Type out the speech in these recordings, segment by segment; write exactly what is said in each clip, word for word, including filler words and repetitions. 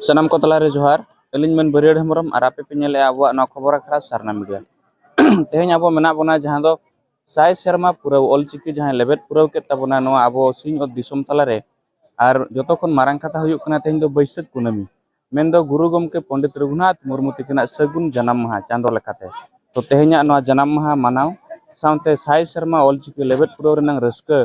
ᱥᱟᱱᱟᱢ ᱠᱚ ᱛᱟᱞᱟᱨᱮ ᱡᱚᱦᱟᱨ᱾ ᱟᱹᱞᱤᱧ ᱢᱟᱹᱱ ᱵᱟᱹᱨᱭᱟᱹᱲ ᱦᱮᱢᱵᱨᱚᱢ ᱟᱨ ᱟᱯᱮ ᱯᱮ ᱧᱮᱞᱮᱫᱼᱟ ᱟᱵᱚᱣᱟᱜ ᱱᱚᱣᱟ ᱠᱷᱚᱵᱚᱨ ᱟᱠᱷᱲᱟ ᱥᱟᱨᱱᱟ ᱢᱤᱰᱤᱭᱟ᱾ ᱛᱮᱦᱮᱧ ᱟᱵᱚ ᱢᱮᱱᱟᱜ ᱵᱚᱱᱟ ᱡᱟᱦᱟᱸ ᱫᱚ ᱥᱟᱭ ᱥᱮᱨᱢᱟ ᱯᱩᱨᱟᱹᱣ ᱚᱞᱪᱤᱠᱤ ᱡᱟᱦᱟᱸᱭ ᱞᱮᱵᱮᱫ ᱯᱩᱨᱟᱹᱣ ᱠᱮᱫ ᱛᱟᱵᱚᱱᱟ ᱱᱚᱣᱟ ᱟᱵᱚ ᱥᱤᱧᱚᱛ ᱫᱤᱥᱚᱢ ᱛᱟᱞᱟᱨᱮ᱾ ᱟᱨ ᱡᱚᱛᱚ ᱠᱷᱚᱱ ᱢᱟᱨᱟᱝ ᱠᱟᱛᱷᱟ ᱦᱩᱭᱩᱜ ᱠᱟᱱᱟ ᱛᱮᱦᱮᱧ ᱫᱚ ᱵᱟᱹᱭᱥᱟᱹᱠᱷ ᱠᱩᱱᱟᱹᱢᱤ, ᱢᱮᱱᱫᱚ ᱜᱩᱨᱩ ᱜᱚᱢᱠᱮ ᱯᱚᱱᱰᱤᱛ ᱨᱚᱜᱷᱩᱱᱟᱛᱷ ᱢᱩᱨᱢᱩ ᱛᱤᱠᱤᱱᱟᱜ ᱥᱟᱹᱜᱩᱱ ᱡᱟᱱᱟᱢ ᱢᱟᱦᱟ ᱪᱟᱸᱫᱚ ᱞᱮᱠᱟᱛᱮ᱾ ᱛᱚ ᱛᱮᱦᱮᱧᱟᱜ ᱱᱚᱣᱟ ᱡᱟᱱᱟᱢ ᱢᱟᱦᱟ ᱢᱟᱱᱟᱣ ᱥᱟᱶᱛᱮ ᱥᱟᱭ ᱥᱮᱨᱢᱟ ᱚᱞᱪᱤᱠᱤ ᱞᱮᱵᱮᱫ ᱯᱩᱨᱟᱹᱣ ᱨᱮᱱᱟᱜ ᱨᱟᱹᱥᱠᱟᱹ,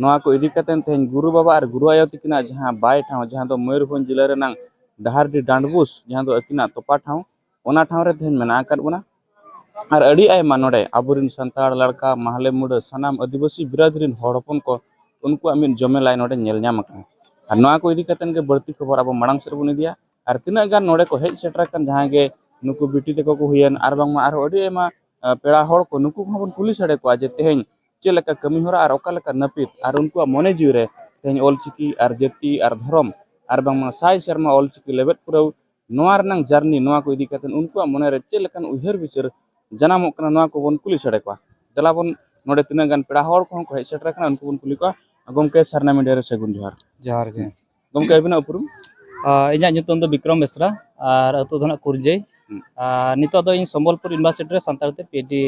ᱱᱚᱣᱟ ᱠᱚ ᱤᱫᱤ ᱠᱟᱛᱮ ᱛᱮᱦᱮᱧ ᱜᱩᱨᱩ ᱵᱟᱵᱟ ᱟᱨ ᱜᱩᱨᱩ ᱟᱭᱳ ᱛᱤᱠᱤᱱᱟᱜ ᱡᱟᱦᱟᱸ ᱵᱟᱭ ᱴᱷᱟᱶ, ᱡᱟᱦᱟᱸ ᱫᱚ ᱢᱚᱭᱩᱨᱵᱷᱚᱸᱡᱽ ᱡᱮᱞᱟ ᱨᱮᱱᱟᱜ ᱰᱟᱦᱟᱨᱰᱤ ᱰᱟᱸᱰᱵᱩᱥ, ᱡᱟᱦᱟᱸ ᱫᱚ ᱟᱹᱠᱤᱱᱟᱜ ᱛᱚᱯᱟ ᱴᱷᱟᱶ, ᱚᱱᱟ ᱴᱷᱟᱶ ᱨᱮ ᱛᱮᱦᱮᱧ ᱢᱮᱱᱟᱜ ᱟᱠᱟᱫ ᱵᱚᱱᱟ᱾ ᱟᱨ ᱟᱹᱰᱤ ᱟᱭᱢᱟ ᱱᱚᱰᱮ ᱟᱵᱚᱨᱮᱱ ᱥᱟᱱᱛᱟᱲ, ᱞᱟᱲᱠᱟ, ᱢᱟᱦᱞᱮ, ᱢᱩᱰᱟᱹ, ᱥᱟᱱᱟᱢ ᱟᱹᱫᱤᱵᱟᱹᱥᱤ ᱵᱤᱨᱟᱫᱽ ᱨᱮᱱ ᱦᱚᱲ ᱦᱚᱯᱚᱱ ᱠᱚ, ᱩᱱᱠᱩᱣᱟᱜ ᱢᱤᱫ ᱡᱚᱢᱮᱞᱟᱭ ᱱᱚᱰᱮ ᱧᱮᱞ ᱧᱟᱢ ᱟᱠᱟᱱᱟ᱾ ᱟᱨ ᱱᱚᱣᱟ ᱠᱚ ᱤᱫᱤ ᱠᱟᱛᱮ ᱜᱮ ᱵᱟᱹᱲᱛᱤ ᱠᱷᱚᱵᱚᱨ ᱟᱵᱚ ᱢᱟᱲᱟᱝ ᱥᱮᱫ ᱵᱚᱱ ᱤᱫᱤᱭᱟ᱾ ᱟᱨ ᱛᱤᱱᱟᱹᱜ ᱜᱟᱱ ᱱᱚᱰᱮ ᱠᱚ ᱦᱮᱡ ᱥᱮᱴᱮᱨ ᱟᱠᱟᱱ, ᱡᱟᱦᱟᱸᱭ ᱜᱮ ᱱᱩᱠᱩ ᱵᱤᱴᱤ ᱛᱟᱠᱚ ᱠᱚ ᱦᱩᱭᱮᱱ, ᱟᱨ ᱵᱟᱝᱢᱟ ᱟᱨᱦᱚᱸ ᱟᱹᱰᱤ ᱟᱭᱢᱟ, ᱟ, ᱯᱮᱲᱟ ᱦᱚᱲ ᱠᱚ, ᱱᱩᱠᱩ ᱠᱚᱦᱚᱸ ᱵᱚᱱ ᱠᱩᱞᱤ ᱥᱟᱰᱮ ᱠᱚᱣᱟ ᱡᱮ ᱛᱮᱦᱮᱧ ᱪᱮᱫ ᱞᱮᱠᱟ ᱠᱟᱹᱢᱤ ᱦᱚᱨᱟ ᱟᱨ ᱚᱠᱟ ᱞᱮᱠᱟ ᱱᱟᱹᱯᱤᱛ ᱟᱨ ᱩᱱᱠᱩᱣᱟᱜ ᱢᱚᱱᱮ ᱡᱤᱣᱤ ᱨᱮ ᱛᱮᱦᱮᱧ ᱚᱞᱪᱤᱠᱤ ᱟᱨ ᱡᱟᱹᱛᱤ ᱟᱨ ᱫᱷᱚᱨᱚᱢ ᱟᱨ ᱵᱟᱝᱢᱟ ᱥᱟᱭ ᱥᱮᱨᱢᱟ ᱚᱞᱪᱤᱠᱤ ᱞᱮᱵᱮᱫ ᱯᱩᱨᱟᱹᱣ ᱱᱚᱣᱟ ᱨᱮᱱᱟᱜ ᱡᱟᱨᱱᱤ, ᱱᱚᱣᱟ ᱠᱚ ᱤᱫᱤ ᱠᱟᱛᱮ ᱩᱱᱠᱩᱣᱟᱜ ᱢᱚᱱᱮ ᱨᱮ ᱪᱮᱫ ᱞᱮᱠᱟᱱ ᱩᱭᱦᱟᱹᱨ ᱵᱤᱪᱟᱹᱨ ᱡᱟᱱᱟᱢᱚᱜ ᱠᱟᱱᱟ, ᱱᱚᱣᱟ ᱠᱚᱵᱚᱱ ᱠᱩᱞᱤ ᱥᱟᱰᱮ ᱠᱚᱣᱟ᱾ ᱫᱮᱞᱟ ᱵᱚᱱ, ᱱᱚᱰᱮ ᱛᱤᱱᱟᱹᱜ ᱜᱟᱱ ᱯᱮᱲᱟ ᱦᱚᱲ ᱠᱚᱦᱚᱸ ᱠᱚ ᱦᱮᱡ ᱥᱮᱴᱮᱨ ᱟᱠᱟᱱᱟ, ᱩᱱᱠᱩ ᱵᱚᱱ ᱠᱩᱞᱤ ᱠᱚᱣᱟ᱾ ᱜᱚᱢᱠᱮ, ᱥᱟᱨᱱᱟ ᱢᱤᱰᱤᱭᱟ ᱨᱮ ᱥᱟᱹᱜᱩᱱ ᱡᱚᱦᱟᱨ᱾ ᱡᱚᱦᱟᱨ ᱜᱮ᱾ ᱜᱚᱢᱠᱮ, ᱟᱹᱵᱤᱱᱟᱜ ᱩᱯᱨᱩᱢ? ᱟᱨ ᱤᱧᱟᱹᱜ ᱧᱩᱛᱩᱢ ᱫᱚ ᱵᱤᱠᱨᱚᱢ ᱵᱮᱥᱨᱟ ᱟᱨ ᱟᱹᱛᱩ ᱫᱚ ᱱᱟᱜ ᱠᱩᱨᱡᱟᱹᱭ᱾ ᱦᱩᱸ᱾ ᱟᱨ ᱱᱤᱛᱚᱜ ᱫᱚ ᱤᱧ ᱥᱚᱢᱵᱚᱞᱯᱩᱨ ᱤᱭᱩᱱᱤᱵᱷᱟᱨᱥᱤᱴᱤ ᱨᱮ ᱥᱟᱱᱛᱟᱲ ᱛᱮ ᱯᱤ ᱮᱭᱤᱪ ᱰᱤ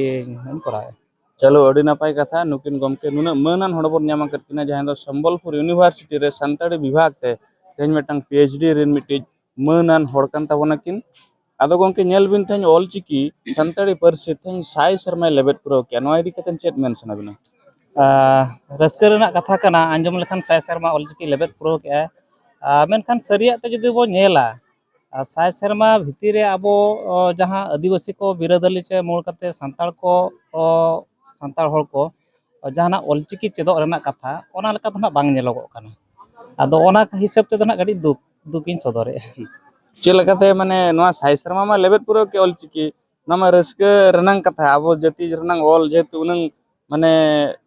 ᱤᱧ ᱠᱚᱨᱟᱣᱮᱫᱼᱟ᱾ ᱪᱚᱞᱚ, ᱟᱹᱰᱤ ᱱᱟᱯᱟᱭ ᱠᱟᱛᱷᱟ᱾ ᱱᱩᱠᱤᱱ ᱜᱚᱢᱠᱮ ᱱᱩᱱᱟᱹᱜ ᱢᱟᱹᱱᱟᱱ ᱦᱚᱲ ᱵᱚᱱ ᱧᱟᱢ ᱟᱠᱟᱫ ᱠᱤᱱᱟ, ᱡᱟᱦᱟᱸᱭ ᱫᱚ ᱥᱚᱢᱵᱚᱞᱯᱩᱨ ᱤᱭᱩᱱᱤᱵᱷᱟᱨᱥᱤᱴᱤ ᱨᱮ ᱥᱟᱱᱛᱟᱲᱤ ᱵᱤᱵᱷᱟᱜᱽ ᱛᱮ ᱛᱮᱦᱮᱧ ᱢᱤᱫᱴᱟᱝ ᱯᱤ ᱮᱭᱤᱪ ᱰᱤ ᱨᱮᱱ ᱢᱤᱫᱴᱤᱡ ᱢᱟᱹᱱᱟᱱ ᱦᱚᱲ ᱠᱟᱱ ᱛᱟᱵᱚᱱᱟ ᱠᱤᱱ᱾ ᱟᱫᱚ ᱜᱚᱢᱠᱮ, ᱧᱮᱞ ᱵᱤᱱ, ᱛᱮᱦᱮᱧ ᱚᱞᱪᱤᱠᱤ ᱥᱟᱱᱛᱟᱲᱤ ᱯᱟᱹᱨᱥᱤ ᱛᱮᱦᱮᱧ ᱥᱟᱭ ᱥᱮᱨᱢᱟᱭ ᱞᱮᱵᱮᱫ ᱯᱩᱨᱟᱹᱣ ᱠᱮᱜᱼᱟ, ᱱᱚᱣᱟ ᱤᱫᱤ ᱠᱟᱛᱮ ᱪᱮᱫ ᱢᱮᱱ ᱥᱟᱱᱟ ᱵᱤᱱᱟ? ᱟᱨ ᱨᱟᱹᱥᱠᱟᱹ ᱨᱮᱱᱟᱜ ᱠᱟᱛᱷᱟ ᱠᱟᱱᱟ, ᱟᱸᱡᱚᱢ ᱞᱮᱠᱷᱟᱱ ᱥᱟᱭ ᱥᱮᱨᱢᱟ ᱚᱞᱪᱤᱠᱤ ᱞᱮᱵᱮᱫ ᱯᱩᱨᱟᱹᱣ ᱠᱮᱜᱼᱟ᱾ ᱟᱨ ᱢᱮᱱᱠᱷᱟᱱ ᱥᱟᱹᱨᱤᱭᱟᱜ ᱛᱮ ᱡᱩᱫᱤ ᱵᱚᱱ ᱧᱮᱞᱟ, ᱟᱨ ᱥᱟᱭ ᱥᱮᱨᱢᱟ ᱵᱷᱤᱛᱤᱨ ᱨᱮ ᱟᱵᱚ, ᱚ, ᱡᱟᱦᱟᱸ ᱟᱹᱫᱤᱵᱟᱹᱥᱤ ᱠᱚ ᱵᱤᱨᱟᱹᱫᱟᱹᱞᱤ ᱪᱮ ᱢᱩᱞ ᱠᱟᱛᱮ ᱥᱟᱱᱛᱟᱲ ᱠᱚ, ᱚ, ᱥᱟᱱᱛᱟᱲ ᱦᱚᱲ ᱠᱚ ᱡᱟᱦᱟᱱᱟᱜ ᱚᱞᱪᱤᱠᱤ ᱪᱮᱫᱚᱜ ᱨᱮᱱᱟᱜ ᱠᱟᱛᱷᱟ, ᱚᱱᱟ ᱞᱮᱠᱟ ᱫᱚ ᱱᱟᱜ ᱵᱟᱝ ᱧᱮᱞᱚᱜᱚᱜ ᱠᱟᱱᱟ᱾ ᱟᱫᱚ ᱚᱱᱟ ᱦᱤᱥᱟᱹᱵ ᱛᱮᱫᱚ ᱱᱟᱜ ᱠᱟᱹᱴᱤᱡ ᱫᱩᱠ, ᱫᱩᱠ ᱤᱧ ᱥᱚᱫᱚᱨᱮᱜᱼᱟ᱾ ᱪᱮᱫ ᱞᱮᱠᱟᱛᱮ, ᱢᱟᱱᱮ, ᱱᱚᱣᱟ ᱥᱟᱭ ᱥᱮᱨᱢᱟ ᱢᱟ ᱞᱮᱵᱮᱫ ᱯᱩᱨᱟᱹᱣ ᱠᱮᱫ ᱚᱞᱪᱤᱠᱤ, ᱚᱱᱟ ᱢᱟ ᱨᱟᱹᱥᱠᱟᱹ ᱨᱮᱱᱟᱝ ᱠᱟᱛᱷᱟ, ᱟᱵᱚ ᱡᱟᱹᱛᱤ ᱨᱮᱱᱟᱝ ᱚᱞ ᱡᱮᱦᱮᱛᱩ ᱩᱱᱟᱹᱝ, ᱢᱟᱱᱮ,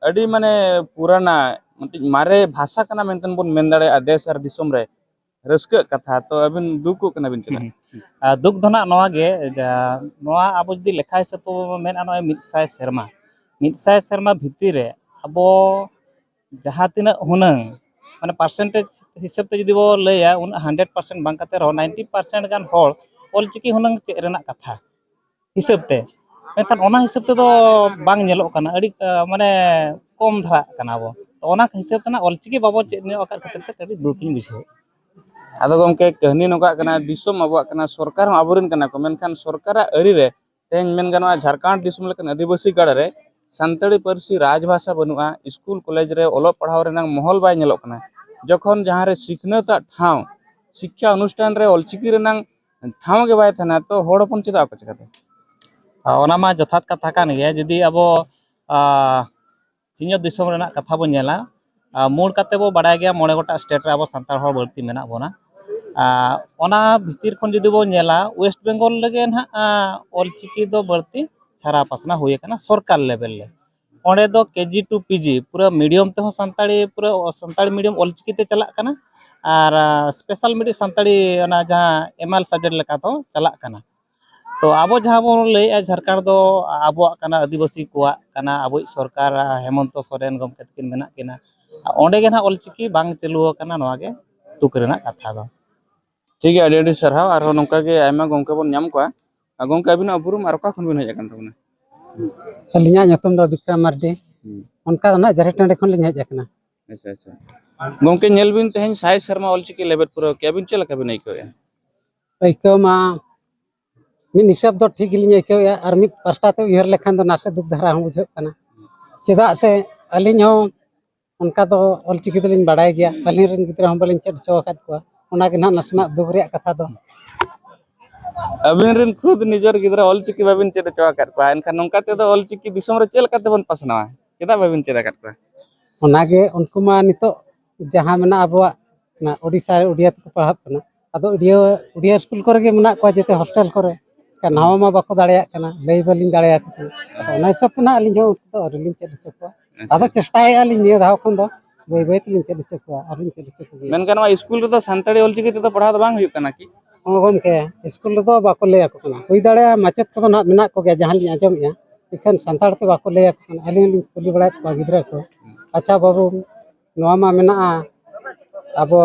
ᱟᱹᱰᱤ, ᱢᱟᱱᱮ, ᱯᱩᱨᱟᱱᱟ, ᱢᱤᱫᱴᱤᱡ ᱢᱟᱨᱮ ᱵᱷᱟᱥᱟ ᱠᱟᱱᱟ ᱢᱮᱱᱛᱮ ᱵᱚᱱ ᱢᱮᱱ ᱫᱟᱲᱮᱭᱟᱜᱼᱟ ᱫᱮᱥ ᱟᱨ ᱫᱤᱥᱚᱢ ᱨᱮ᱾ ᱨᱟᱹᱥᱠᱟᱹᱜ ᱠᱟᱛᱷᱟ, ᱛᱚ ᱟᱹᱵᱤᱱ ᱫᱩᱠᱚᱜ ᱠᱟᱱᱟ ᱵᱤᱱ ᱪᱮᱫᱟᱜ? ᱦᱩᱸ, ᱦᱩᱸ᱾ ᱟᱨ ᱫᱩᱠ ᱫᱚ ᱱᱟᱜ ᱱᱚᱣᱟ ᱜᱮ, ᱡᱟ-, ᱱᱚᱣᱟ ᱟᱵᱚ ᱡᱩᱫᱤ ᱞᱮᱠᱷᱟ ᱦᱤᱥᱟᱹᱵ ᱛᱮᱵᱚ ᱢᱮᱱᱟ, ᱱᱚᱜᱼᱚᱭ ᱢᱤᱫ ᱥᱟᱭ ᱥᱮᱨᱢᱟ, ᱢᱤᱫ ᱥᱟᱭ ᱥᱮᱨᱢᱟ ᱵᱷᱤᱛᱤᱨ ᱨᱮ ᱟᱵᱚ ᱡᱟᱦᱟᱸ ᱛᱤᱱᱟᱹᱜ ᱦᱩᱱᱟᱹᱝ ᱢᱟᱱᱮ ᱯᱟᱨᱥᱮᱱᱴᱮᱡᱽ ᱦᱤᱥᱟᱹᱵ ᱛᱮ ᱡᱩᱫᱤ ᱵᱚ ᱞᱟᱹᱭᱟ, ᱩᱱᱟᱹᱜ ᱦᱟᱱᱰᱨᱮᱰ ᱯᱟᱨᱥᱮᱱᱴ ᱵᱟᱝ ᱠᱟᱛᱮ ᱨᱮᱦᱚᱸ ᱱᱟᱭᱤᱱᱴᱤ ᱯᱟᱨᱥᱮᱱᱴ ᱜᱟᱱ ᱦᱚᱲ ᱚᱞᱪᱤᱠᱤ ᱦᱩᱱᱟᱹᱝ ᱪᱮᱫ ᱨᱮᱱᱟᱜ ᱠᱟᱛᱷᱟ ᱦᱤᱥᱟᱹᱵ ᱛᱮ, ᱢᱮᱱᱠᱷᱟᱱ ᱚᱱᱟ ᱦᱤᱥᱟᱹᱵ ᱛᱮᱫᱚ ᱵᱟᱝ ᱧᱮᱞᱚᱜ ᱠᱟᱱᱟ, ᱟᱹᱰᱤ ᱢᱟᱱᱮ ᱠᱚᱢ ᱫᱷᱟᱨᱟᱜ ᱠᱟᱱᱟ ᱵᱚ᱾ ᱛᱚ ᱚᱱᱟ ᱦᱤᱥᱟᱹᱵ ᱛᱮ ᱱᱟᱜ ᱚᱞᱪᱤᱠᱤ ᱵᱟᱵᱚ ᱪᱮᱫ ᱧᱚᱜ ᱟᱠᱟᱫ ᱠᱷᱟᱹᱛᱤᱨ ᱛᱮ ᱠᱟᱹᱴᱤᱡ ᱫᱩᱠ ᱤᱧ ᱵᱩᱡᱷᱟᱹᱣᱮᱫ᱾ ᱟᱫᱚ ᱜᱚᱢᱠᱮ, ᱠᱟᱹᱦᱱᱤ ᱱᱚᱝᱠᱟᱜ ᱠᱟᱱᱟ, ᱫᱤᱥᱚᱢ ᱟᱵᱚᱣᱟᱜ ᱠᱟᱱᱟ, ᱥᱚᱨᱠᱟᱨ ᱦᱚᱸ ᱟᱵᱚᱨᱮᱱ ᱠᱟᱱᱟ ᱠᱚ, ᱢᱮᱱᱠᱷᱟᱱ ᱥᱚᱨᱠᱟᱨᱟᱜ ᱟᱹᱨᱤ ᱨᱮ ᱛᱮᱦᱮᱧ ᱢᱮᱱ ᱜᱟᱱᱚᱜᱼᱟ, ᱡᱷᱟᱲᱠᱷᱚᱸᱰ ᱫᱤᱥᱚᱢ ᱞᱮᱠᱟᱱ ᱟᱹᱫᱤᱵᱟᱹᱥᱤ ᱜᱟᱲ ᱨᱮ ᱥᱟᱱᱛᱟᱲᱤ ᱯᱟᱹᱨᱥᱤ ᱨᱟᱡᱽᱵᱷᱟᱥᱟ ᱵᱟᱹᱱᱩᱜᱼᱟ, ᱥᱠᱩᱞ ᱠᱚᱞᱮᱡᱽ ᱨᱮ ᱚᱞᱚᱜ ᱯᱟᱲᱦᱟᱣ ᱨᱮᱱᱟᱜ ᱢᱚᱦᱚᱞ ᱵᱟᱭ ᱧᱮᱞᱚᱜ ᱠᱟᱱᱟ᱾ ᱡᱚᱠᱷᱚᱱ ᱡᱟᱦᱟᱸ ᱨᱮ ᱥᱤᱠᱷᱱᱟᱹᱛᱟᱜ ᱴᱷᱟᱶ, ᱥᱤᱠᱠᱷᱟ ᱚᱱᱩᱥᱴᱷᱟᱱ ᱨᱮ ᱚᱞᱪᱤᱠᱤ ᱨᱮᱱᱟᱜ ᱴᱷᱟᱶ ᱜᱮ ᱵᱟᱭ ᱛᱟᱦᱮᱱᱟ, ᱛᱚ ᱦᱚᱲ ᱦᱚᱯᱚᱱ ᱪᱮᱫᱟᱜ ᱠᱚ ᱪᱤᱠᱟᱹᱛᱮ? ᱚᱱᱟ ᱢᱟ ᱡᱚᱛᱷᱟᱛ ᱠᱟᱛᱷᱟ ᱠᱟᱱ ᱜᱮᱭᱟ᱾ ᱡᱩᱫᱤ ᱟᱵᱚ ᱟᱸ, ᱥᱤᱧᱚᱛ ᱫᱤᱥᱚᱢ ᱨᱮᱱᱟᱜ ᱠᱟᱛᱷᱟ ᱵᱚᱱ ᱧᱮᱞᱟ, ᱟᱸ, ᱢᱩᱲ ᱠᱟᱛᱮ ᱵᱚ ᱵᱟᱲᱟᱭ ᱜᱮᱭᱟ, ᱢᱚᱬᱮ ᱜᱚᱴᱟᱝ ᱥᱴᱮᱴ ᱨᱮ ᱟᱵᱚ ᱥᱟᱱᱛᱟᱲ ᱦᱚᱲ ᱵᱟᱹᱲᱛᱤ ᱢᱮᱱᱟᱜ ᱵᱚᱱᱟ᱾ ᱟᱸ, ᱚᱱᱟ ᱵᱷᱤᱛᱤᱨ ᱠᱷᱚᱱ ᱡᱩᱫᱤ ᱵᱚᱱ ᱧᱮᱞᱟ, ᱳᱭᱮᱥᱴ ᱵᱮᱝᱜᱚᱞ ᱨᱮᱜᱮ ᱱᱟᱦᱟᱜ ᱟᱸ, ᱚᱞᱪᱤᱠᱤ ᱫᱚ ᱵᱟᱹᱲᱛᱤ ᱪᱷᱟᱨᱟᱣ ᱯᱟᱥᱱᱟᱣ ᱦᱩᱭ ᱟᱠᱟᱱᱟ ᱥᱚᱨᱠᱟᱨ ᱞᱮᱵᱮᱞ ᱨᱮ᱾ ᱚᱸᱰᱮ ᱫᱚ ᱠᱮᱡᱤ ᱴᱩ ᱯᱤᱡᱤ ᱯᱩᱨᱟᱹ ᱢᱤᱰᱤᱭᱟᱢ ᱛᱮᱦᱚᱸ ᱥᱟᱱᱛᱟᱲᱤ, ᱯᱩᱨᱟᱹ ᱥᱟᱱᱛᱟᱲᱤ ᱢᱤᱰᱤᱭᱟᱢ ᱚᱞᱪᱤᱠᱤ ᱛᱮ ᱪᱟᱞᱟᱜ ᱠᱟᱱᱟ᱾ ᱟᱨ ᱟᱸ, ᱥᱯᱮᱥᱟᱞ ᱢᱤᱰᱤᱭᱟᱢ ᱥᱟᱱᱛᱟᱲᱤ, ᱚᱱᱟ ᱡᱟᱦᱟᱸ ᱮᱢ ᱟᱭ ᱮᱞ ᱥᱟᱵᱡᱮᱠᱴ ᱞᱮᱠᱟ ᱫᱚ ᱪᱟᱞᱟᱜ ᱠᱟᱱᱟ᱾ ᱛᱚ ᱟᱵᱚ ᱡᱟᱦᱟᱸ ᱵᱚᱱ ᱞᱟᱹᱭᱮᱫᱼᱟ ᱡᱷᱟᱲᱠᱷᱚᱸᱰ ᱫᱚ ᱟᱵᱚᱣᱟᱜ ᱠᱟᱱᱟ, ᱟᱹᱫᱤᱵᱟᱹᱥᱤ ᱠᱚᱣᱟᱜ ᱠᱟᱱᱟ, ᱟᱵᱚᱭᱤᱡ ᱥᱚᱨᱠᱟᱨ ᱦᱮᱢᱚᱱᱛᱚ ᱥᱚᱨᱮᱱ ᱜᱚᱢᱠᱮ ᱛᱟᱹᱠᱤᱱ ᱢᱮᱱᱟᱜ ᱠᱤᱱᱟ, ᱚᱸᱰᱮ ᱜᱮ ᱱᱟᱦᱟᱜ ᱚᱞᱪᱤᱠᱤ ᱵᱟᱝ ᱪᱟᱹᱞᱩ ᱟᱠᱟᱱᱟ, ᱱᱚᱣᱟ ᱜᱮ ᱫᱩᱠ ᱨᱮᱱᱟᱜ ᱠᱟᱛᱷᱟ ᱫᱚ᱾ ᱴᱷᱤᱠ ᱜᱮᱭᱟ, ᱟᱹᱰᱤ ᱟᱹᱰᱤ ᱥᱟᱨᱦᱟᱣ᱾ ᱟᱨᱦᱚᱸ ᱱᱚᱝᱠᱟ ᱜᱮ ᱟᱭᱢᱟ ᱜᱚᱢᱠᱮ ᱵᱚᱱ ᱧᱟᱢ ᱠᱚᱣᱟ᱾ ᱟᱨ ᱜᱚᱢᱠᱮ, ᱟᱹᱵᱤᱱᱟᱜ ᱩᱯᱨᱩᱢ ᱟᱨ ᱚᱠᱟ ᱠᱷᱚᱱ ᱵᱤᱱ ᱦᱮᱡ ᱟᱠᱟᱱ ᱛᱟᱵᱚᱱᱟ? ᱟᱹᱞᱤᱧᱟᱜ ᱧᱩᱛᱩᱢ ᱫᱚ ᱵᱤᱠᱨᱚᱢ ᱢᱟᱨᱰᱤ᱾ ᱦᱩᱸ᱾ ᱚᱱᱠᱟ ᱫᱚ ᱱᱟᱦᱟᱜ ᱡᱟᱹᱨᱤ ᱴᱟᱺᱰᱤ ᱠᱷᱚᱱ ᱞᱤᱧ ᱦᱮᱡ ᱟᱠᱟᱱᱟ᱾ ᱟᱪᱪᱷᱟ, ᱟᱪᱪᱷᱟ᱾ ᱜᱚᱢᱠᱮ, ᱧᱮᱞ ᱵᱤᱱ, ᱛᱮᱦᱮᱧ ᱥᱟᱭ ᱥᱮᱨᱢᱟ ᱚᱞᱪᱤᱠᱤ ᱞᱮᱵᱮᱫ ᱯᱩᱨᱟᱹᱣ ᱠᱮᱜᱼᱟ, ᱟᱹᱵᱤᱱ ᱪᱮᱫ ᱞᱮᱠᱟ ᱵᱤᱱ ᱟᱹᱭᱠᱟᱹᱣᱮᱫᱼᱟ? ᱟᱹᱭᱠᱟᱹᱣ ᱢᱟ ᱢᱤᱫ ᱦᱤᱥᱟᱹᱵ ᱫᱚ ᱴᱷᱤᱠ ᱜᱮᱞᱤᱧ ᱟᱹᱭᱠᱟᱹᱣᱮᱫᱼᱟ, ᱟᱨ ᱢᱤᱫ ᱯᱟᱥᱴᱟ ᱛᱮ ᱩᱭᱦᱟᱹᱨ ᱞᱮᱠᱷᱟᱱ ᱫᱚ ᱱᱟᱥᱮ ᱫᱩᱠ ᱫᱷᱟᱨᱟ ᱦᱚᱸ ᱵᱩᱡᱷᱟᱹᱜ ᱠᱟᱱᱟ᱾ ᱪᱮᱫᱟᱜ ᱥᱮ ᱟᱹᱞᱤᱧ ᱦᱚᱸ ᱚᱱᱠᱟ ᱫᱚ ᱚᱞᱪᱤᱠᱤ ᱫᱚᱞᱤᱧ ᱵᱟᱲᱟᱭ ᱜᱮᱭᱟ, ᱟᱹᱞᱤᱧ ᱨᱮᱱ ᱜᱤᱫᱽᱨᱟᱹ ᱦᱚᱸ ᱵᱟᱹᱞᱤᱧ ᱪᱮᱫ ᱦᱚᱪᱚ ᱟᱠᱟᱫ ᱠᱚᱣᱟ᱾ ᱚᱱᱟ ᱜᱮ ᱱᱟᱦᱟᱜ ᱱᱟᱥᱮᱱᱟᱜ ᱫᱩᱠ ᱨᱮᱭᱟᱜ ᱠᱟᱛᱷᱟ ᱫᱚ᱾ ᱟᱹᱵᱤᱱ ᱨᱮᱱ ᱠᱷᱩᱫ ᱱᱤᱡᱮᱨ ᱜᱤᱫᱽᱨᱟᱹ ᱚᱞᱪᱤᱠᱤ ᱵᱟᱹᱵᱤᱱ ᱪᱮᱫ ᱦᱚᱪᱚ ᱟᱠᱟᱫ ᱠᱚᱣᱟ, ᱮᱱᱠᱷᱟᱱ ᱱᱚᱝᱠᱟ ᱛᱮᱫᱚ ᱚᱞᱪᱤᱠᱤ ᱫᱤᱥᱚᱢ ᱨᱮ ᱪᱮᱫ ᱞᱮᱠᱟ ᱛᱮᱵᱚᱱ ᱯᱟᱥᱱᱟᱣᱟ? ᱪᱮᱫᱟᱜ ᱵᱟᱹᱵᱤᱱ ᱪᱮᱫ ᱟᱠᱟᱫ ᱠᱚᱣᱟ? ᱚᱱᱟᱜᱮ, ᱩᱱᱠᱩ ᱢᱟ ᱱᱤᱛᱚᱜ ᱡᱟᱦᱟᱸ ᱢᱮᱱᱟᱜᱼᱟ ᱟᱵᱚᱣᱟᱜ ᱚᱱᱟ ᱳᱰᱤᱥᱟ ᱨᱮ ᱳᱰᱤᱭᱟ ᱛᱮᱠᱚ ᱯᱟᱲᱦᱟᱜ ᱠᱟᱱᱟ, ᱟᱫᱚ ᱳᱰᱤᱭᱟ, ᱳᱰᱤᱭᱟ ᱥᱠᱩᱞ ᱠᱚᱨᱮ ᱜᱮ ᱢᱮᱱᱟᱜ ᱠᱚᱣᱟ, ᱡᱮᱛᱮ ᱦᱳᱥᱴᱮᱞ ᱠᱚᱨᱮ᱾ ᱮᱱᱠᱷᱟᱱ ᱱᱟᱣᱟ ᱢᱟ ᱵᱟᱠᱚ ᱫᱟᱲᱮᱭᱟᱜ ᱠᱟᱱᱟ, ᱞᱟᱹᱭ ᱵᱟᱹᱞᱤᱧ ᱫᱟᱲᱮᱭᱟᱠᱚ ᱠᱟᱱᱟ᱾ ᱟᱫᱚ ᱚᱱᱟ ᱦᱤᱥᱟᱹᱵ ᱛᱮ ᱱᱟᱦᱟᱜ ᱟᱹᱞᱤᱧ ᱦᱚᱸ ᱩᱱᱠᱩ ᱫᱚ ᱟᱹᱣᱨᱤ ᱞᱤᱧ ᱪᱮᱫ ᱦᱚᱪᱚ ᱠᱚᱣᱟ᱾ ᱟᱪᱪᱷᱟ᱾ ᱟᱫᱚ ᱪᱮᱥᱴᱟᱭᱮᱫᱼᱟ ᱞᱤᱧ, ᱱᱤᱭᱟᱹ ᱫᱷᱟᱣ ᱠᱷᱚᱱ ᱫᱚ ᱵᱟᱹᱭ ᱵᱟᱹᱭ ᱛᱮᱞᱤᱧ ᱪᱮᱫ ᱦᱚᱪᱚ ᱠᱚᱣᱟ, ᱟᱨᱞᱤᱧ ᱪᱮᱫ ᱦᱚᱪᱚ ᱠᱚᱜᱮᱭᱟ᱾ ᱢᱮᱱ ᱜᱟᱱᱚᱜᱼᱟ, ᱥᱠᱩᱞ ᱨᱮᱫᱚ ᱥᱟᱱᱛᱟᱲᱤ ᱚᱞᱪᱤᱠᱤ ᱛᱮᱫᱚ ᱯᱟᱲᱦᱟᱣ ᱫᱚ ᱵᱟᱝ ᱦᱩᱭᱩᱜ ᱠᱟᱱᱟ ᱠᱤ? ᱦᱚᱸ ᱜᱚᱢᱠᱮ, ᱥᱠᱩᱞ ᱨᱮᱫᱚ ᱵᱟᱠᱚ ᱞᱟᱹᱭ ᱟᱠᱚ ᱠᱟᱱᱟ᱾ ᱦᱩᱭ ᱫᱟᱲᱮᱭᱟᱜᱼᱟ ᱢᱟᱪᱮᱫ ᱠᱚᱫᱚ ᱱᱟᱦᱟᱜ ᱢᱮᱱᱟᱜ ᱠᱚᱜᱮᱭᱟ, ᱡᱟᱦᱟᱸ ᱞᱤᱧ ᱟᱸᱡᱚᱢᱮᱫᱼᱟ, ᱤᱠᱷᱟᱹᱱ ᱥᱟᱱᱛᱟᱲ ᱛᱮ ᱵᱟᱠᱚ ᱞᱟᱹᱭ ᱟᱠᱚ ᱠᱟᱱᱟ᱾ ᱟᱹᱞᱤᱧ ᱦᱚᱸᱞᱤᱧ ᱠᱩᱞᱤ ᱵᱟᱲᱟᱭᱮᱫ ᱠᱚᱣᱟ ᱜᱤᱫᱽᱨᱟᱹ ᱠᱚ, "ᱟᱪᱪᱷᱟ ᱵᱟᱹᱵᱩ, ᱱᱚᱣᱟ ᱢᱟ ᱢᱮᱱᱟᱜᱼᱟ, ᱟᱵᱚ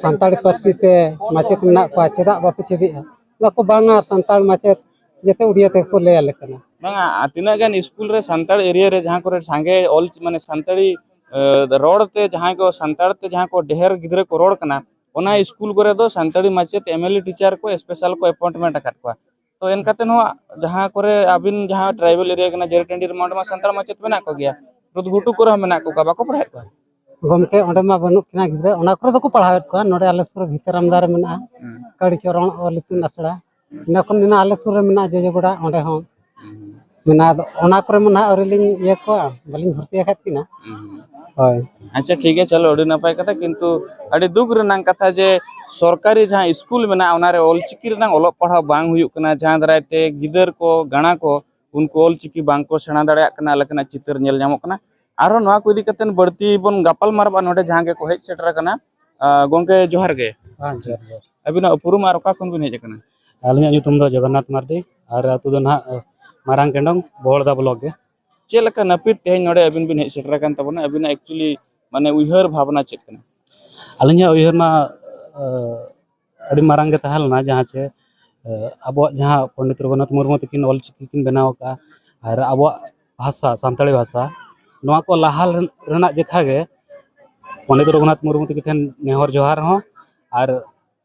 ᱥᱟᱱᱛᱟᱲᱤ ᱯᱟᱹᱨᱥᱤ ᱛᱮ ᱢᱟᱪᱮᱫ ᱢᱮᱱᱟᱜ ᱠᱚᱣᱟ, ᱪᱮᱫᱟᱜ ᱵᱟᱯᱮ ᱪᱮᱫᱮᱜᱼᱟ? ᱚᱱᱟ ᱠᱚ ᱵᱟᱝᱟ, ᱥᱟᱱᱛᱟᱲ ᱢᱟᱪᱮᱫ ᱡᱟᱛᱮ ᱩᱲᱤᱭᱟ ᱛᱮᱠᱚ ᱞᱟᱹᱭ ᱟᱞᱮ ᱠᱟᱱᱟ᱾ ᱵᱟᱝᱟ, ᱟᱨ ᱛᱤᱱᱟᱹᱜ ᱜᱟᱱ ᱥᱠᱩᱞ ᱨᱮ ᱥᱟᱱᱛᱟᱲ ᱮᱨᱤᱭᱟ ᱨᱮ ᱡᱟᱦᱟᱸ ᱠᱚᱨᱮ ᱥᱟᱸᱜᱮ ᱚᱞ ᱢᱟᱱᱮ ᱥᱟᱱᱛᱟᱲᱤ ᱮ, ᱨᱚᱲ ᱛᱮ ᱡᱟᱦᱟᱸᱭ ᱠᱚ ᱥᱟᱱᱛᱟᱲ ᱛᱮ ᱡᱟᱦᱟᱸ ᱠᱚ ᱰᱷᱮᱨ ᱜᱤᱫᱽᱨᱟᱹ ᱠᱚ ᱨᱚᱲ ᱠᱟᱱᱟ, ᱚᱱᱟ ᱥᱠᱩᱞ ᱠᱚᱨᱮ ᱫᱚ ᱥᱟᱱᱛᱟᱲᱤ ᱢᱟᱪᱮᱫ ᱮᱢ ᱮᱞ ᱮ ᱴᱤᱪᱟᱨ ᱠᱚ ᱥᱯᱮᱥᱟᱞ ᱠᱚ ᱮᱯᱚᱭᱮᱱᱴᱢᱮᱱᱴ ᱟᱠᱟᱫ ᱠᱚᱣᱟ᱾ ᱛᱚ ᱮᱱᱠᱟᱛᱮ ᱦᱚᱸ ᱡᱟᱦᱟᱸ ᱠᱚᱨᱮ ᱟᱹᱵᱤᱱ ᱡᱟᱦᱟᱸ ᱴᱨᱟᱭᱵᱮᱞ ᱮᱨᱤᱭᱟ ᱠᱟᱱᱟ, ᱡᱮᱨᱮᱴ ᱴᱟᱺᱰᱤ ᱨᱮᱢᱟ, ᱚᱸᱰᱮ ᱢᱟ ᱥᱟᱱᱛᱟᱲ ᱢᱟᱪᱮᱫ ᱢᱮᱱᱟᱜ ᱠᱚᱜᱮᱭᱟ, ᱛᱚ ᱜᱷᱩᱴᱩ ᱠᱚᱨᱮ ᱦᱚᱸ ᱢᱮᱱᱟᱜ ᱠᱚᱜᱮᱭᱟ, ᱵᱟᱠᱚ ᱯᱟᱲᱦᱟᱣᱮᱫ ᱠᱚᱣᱟ? ᱜᱚᱢᱠᱮ, ᱚᱸᱰᱮ ᱢᱟ ᱵᱟᱹᱱᱩᱜ ᱠᱤᱱᱟ ᱜᱤᱫᱽᱨᱟᱹ, ᱚᱱᱟ ᱠᱚᱨᱮ ᱫᱚᱠᱚ ᱯᱟᱲᱦᱟᱣᱮᱫ ᱠᱚᱣᱟ᱾ ᱱᱚᱰᱮ ᱟᱞᱮ ᱥᱩᱨ ᱵᱷᱤᱛᱟᱹᱨ ᱟᱢᱫᱟ ᱨᱮ ᱢᱮᱱᱟᱜᱼᱟ, ᱦᱩᱸ᱾ ᱠᱟᱹᱲᱤ ᱪᱚᱨᱚᱬ ᱚᱞ ᱤᱛᱩᱱ ᱟᱥᱲᱟ, ᱦᱩᱸ᱾ ᱤᱱᱟᱹ ᱠᱷᱚᱱ ᱢᱮᱱᱟᱜᱼᱟ ᱟᱞᱮ ᱥᱩᱨ ᱨᱮ ᱢᱮᱱᱟᱜᱼᱟ ᱡᱚᱡᱚᱜᱚᱲᱟ, ᱚᱸᱰᱮ ᱦᱚᱸ ᱦᱩᱸ᱾ ᱢᱮᱱᱟᱜᱼᱟ᱾ ᱟᱫᱚ ᱚᱱᱟ ᱠᱚᱨᱮ ᱢᱟ ᱱᱟᱦᱟᱜ ᱟᱹᱣᱨᱤ ᱞᱤᱧ ᱤᱭᱟᱹ ᱠᱚᱣᱟ, ᱵᱟᱹᱞᱤᱧ ᱵᱷᱚᱨᱛᱤ ᱟᱠᱟᱫ ᱠᱤᱱᱟ᱾ ᱦᱩᱸ᱾ ᱦᱳᱭ᱾ ᱟᱪᱪᱷᱟ, ᱴᱷᱤᱠ ᱜᱮᱭᱟ, ᱪᱚᱞᱚ, ᱟᱹᱰᱤ ᱱᱟᱯᱟᱭ ᱠᱟᱛᱷᱟ, ᱠᱤᱱᱛᱩ ᱟᱹᱰᱤ ᱫᱩᱠ ᱨᱮᱱᱟᱜ ᱠᱟᱛᱷᱟ ᱡᱮ ᱥᱚᱨᱠᱟᱨᱤ ᱡᱟᱦᱟᱸ ᱥᱠᱩᱞ ᱢᱮᱱᱟᱜᱼᱟ, ᱚᱱᱟᱨᱮ ᱚᱞᱪᱤᱠᱤ ᱨᱮᱱᱟᱜ ᱚᱞᱚᱜ ᱯᱟᱲᱦᱟᱣ ᱵᱟᱝ ᱦᱩᱭᱩᱜ ᱠᱟᱱᱟ, ᱡᱟᱦᱟᱸ ᱫᱟᱨᱟᱭ ᱛᱮ ᱜᱤᱫᱟᱹᱨ ᱠᱚ, ᱜᱟᱬᱟ ᱠᱚ, ᱩᱱᱠᱩ ᱚᱞᱪᱤᱠᱤ ᱵᱟᱝ ᱠᱚ ᱥᱮᱬᱟ ᱫᱟᱲᱮᱭᱟᱜ ᱠᱟᱱᱟ ᱞᱮᱠᱟᱱᱟᱜ ᱪᱤᱛᱟᱹᱨ ᱧᱮᱞ ᱧᱟᱢᱚᱜ ᱠᱟᱱᱟ᱾ ᱟᱨᱦᱚᱸ ᱱᱚᱣᱟ ᱠᱚ ᱤᱫᱤ ᱠᱟᱛᱮ ᱵᱟᱹᱲᱛᱤ ᱵᱚᱱ ᱜᱟᱯᱟᱞ ᱢᱟᱨᱟᱜᱼᱟ ᱱᱚᱰᱮ ᱡᱟᱦᱟᱸ ᱜᱮᱠᱚ ᱦᱮᱡ ᱥᱮᱴᱮᱨ ᱟᱠᱟᱱᱟ᱾ ᱟᱸ, ᱜᱚᱢᱠᱮ, ᱡᱚᱦᱟᱨ ᱜᱮ᱾ ᱦᱮᱸ, ᱡᱚᱦᱟᱨ, ᱡᱚᱦᱟᱨ᱾ ᱟᱹᱵᱤᱱᱟᱜ ᱩᱯᱨᱩᱢ ᱟᱨ ᱚᱠᱟ ᱠᱷᱚᱱ ᱵᱤᱱ ᱦᱮᱡ ᱟᱠᱟᱱᱟ? ᱟᱹᱞᱤᱧᱟᱜ ᱧᱩᱛᱩᱢ ᱫᱚ ᱡᱚᱜᱚᱱᱱᱟᱛᱷ ᱢᱟᱨᱰᱤ ᱟᱨ ᱟᱹᱛᱩ ᱫᱚ ᱱᱟᱦᱟᱜ, ᱟᱸ, ᱢᱟᱨᱟᱝ ᱠᱮᱱᱰᱚᱝ, ᱵᱚᱦᱚᱲᱫᱟ ᱵᱞᱚᱠ ᱜᱮ᱾ ᱪᱮᱫ ᱞᱮᱠᱟ ᱱᱟᱹᱯᱤᱛ ᱛᱮᱦᱮᱧ ᱱᱚᱰᱮ ᱟᱹᱵᱤᱱ ᱵᱤᱱ ᱦᱮᱡ ᱥᱮᱴᱮᱨ ᱟᱠᱟᱱ ᱛᱟᱵᱚᱱᱟ? ᱟᱹᱵᱤᱱᱟᱜ actually ᱢᱟᱱᱮ ᱩᱭᱦᱟᱹᱨ ᱵᱷᱟᱵᱽᱱᱟ ᱪᱮᱫ ᱠᱟᱱᱟ? ᱟᱹᱞᱤᱧᱟᱜ ᱩᱭᱦᱟᱹᱨ ᱢᱟ, ᱟᱹᱰᱤ ᱢᱟᱨᱟᱝ ᱜᱮ ᱛᱟᱦᱮᱸ ᱞᱮᱱᱟ, ᱡᱟᱦᱟᱸ ᱪᱮ, ᱟᱵᱚᱣᱟᱜ ᱡᱟᱦᱟᱸ ᱯᱚᱱᱰᱤᱛ ᱨᱚᱜᱷᱩᱱᱟᱛᱷ ᱢᱩᱨᱢᱩ ᱛᱟᱹᱠᱤᱱ ᱚᱞ ᱪᱤᱠᱤ ᱠᱤᱱ ᱵᱮᱱᱟᱣ ᱟᱠᱟᱫᱼᱟ, ᱟᱨ ᱟᱵᱚᱣᱟᱜ ᱵᱷᱟᱥᱟ, ᱥᱟᱱᱛᱟᱲᱤ ᱵᱷᱟᱥᱟ, ᱱᱚᱣᱟ ᱠᱚ ᱞᱟᱦᱟ ᱨᱮᱱᱟᱜ ᱡᱮᱠᱷᱟ ᱜᱮ ᱯᱚᱱᱰᱤᱛ ᱨᱚᱜᱷᱩᱱᱟᱛᱷ ᱢᱩᱨᱢᱩ ᱛᱟᱹᱠᱤᱱ ᱴᱷᱮᱱ ᱱᱮᱦᱚᱨ ᱡᱚᱦᱟᱨ ᱦᱚᱸ, ᱟᱨ